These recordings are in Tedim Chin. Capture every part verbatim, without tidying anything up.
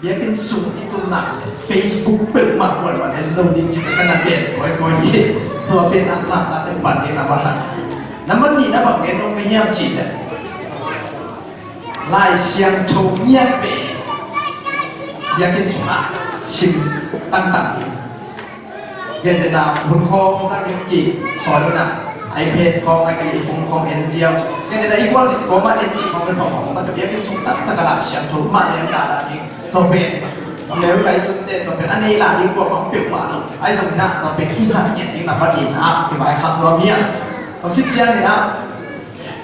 Biakinn sung i tun nak leh Facebook peuhmah kuamah en lo ding cih ka na gen kawikawi hi. Tua pen a lak a pen pan ding a va khat. Nambat nihna bang gen nong ka hiam cih leh Lai Siangtho ngiat pen biakinn sungah sim tangtang hi. Gentehna hun khawng zang in ki sawl in ah, iPad khawng, a kili phone khawng en ziau. Gentehna i gualzin kawmah en cih khawng bek khawng khawng mah tawh biakinn sung taktak a Lai Siangtho mah leng dah dah ding. Tua pen America i tunte tua pen a nei lah ding kuamah peuhmah lo. Ahi zongin ah tua pen i zat ngiat ding na patin ah i vaikhak nuam hi a. Tua khit ciangin ah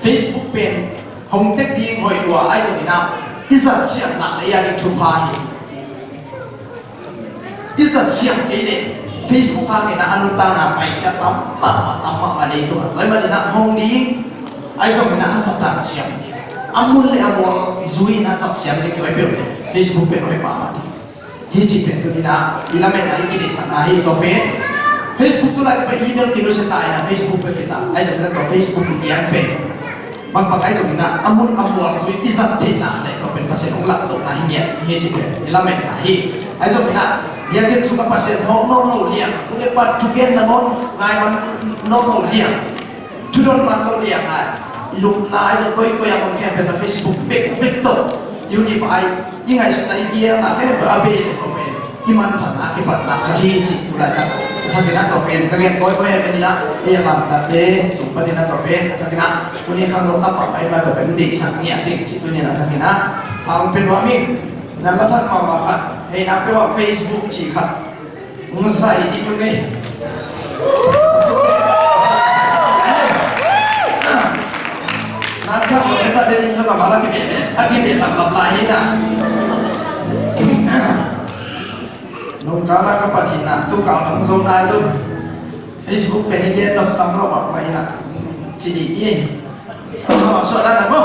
Facebook pen hong tek ding hoih lua ahi zongin ah i zat siam nak leh a ding thupha hi. I zat siam kei leh Facebook hangin ah a nuntakna paikhiat tam mahmah, tam mahmah lei tung a. Tua ahih manin ah hong ding ahi zongin ah a zat dan siam ding, a mun le a mual zui in ah zat siam ding tua i peuh leh Facebook pen hoih mahmah ding. Hi cih pen tuni in ah i lametna i kideihsakna hi. Tua pen Facebook tu lai pen email kinusia ta in ah Facebook pen kita ahi zongin ah tua Facebook i an pen bang bang ahi zongin ah a mun a mual zui i zat theihna leh tua pen Pasian hong lahtawhna hi ngiat hi cih pen i lametna hi. Ahi zongin ah biakinn sungah Pasian hawk nawn lo liang, tu le pa thugenna nawn ngai man nawn lo liang, thudon man lo liang a i lupna ahi zong koikoi a hong khempeuh pen Facebook bek bek tawh i hun i pai i ngaihsutna i gialna khempeuh a bei leh tua pen i manthanna a kipatna khat hi cih tu laitak a thakin ah tua pen ka gen kawikawi a pen in ah ei a lamdangte sung panin ah tua pen a thakin ah tuni khangno tam mahmah i ma tua pen deihsak ngiat ding cih tuni in ah thakin ah hong pia nuam ing. Nambat thak mahmah khat, hei na peuh ah Facebook cih khat hong sai dih tung ei. Nambat thak mahmah khat ding tung a ma la kibe a kibe lap lap lai hi na. Nung kala ka pat hi na, tu kal bang zong nai lo. Facebook pen i gen lo tam lo bak mai na. Ci dih i. Suah dan na bo.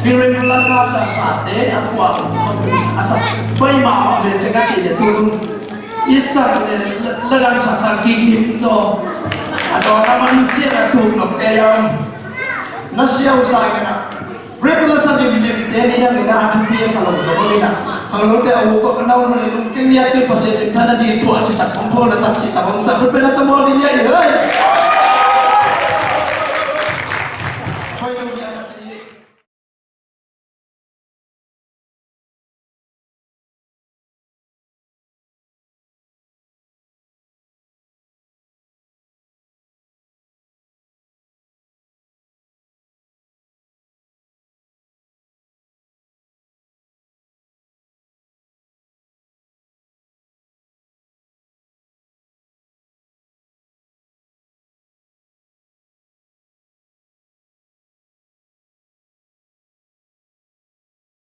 Miracle a sa ta sa te a puak a sa pai mahmah ve te ka ci le tu tung i sak le la dang sak sak kik him zaw. A dawn a man cian a tuk nok te a om. Na siau sa kena. Miracle a sa limlim te ni dang ni na a thupi a sa lo zaw ni na. Khangnote a uk a nau mun i lungteng ni a te Pasian minthanna ding puak citak hong phawl a sak citak hong sak khut pen a ta mawl ni a i hei.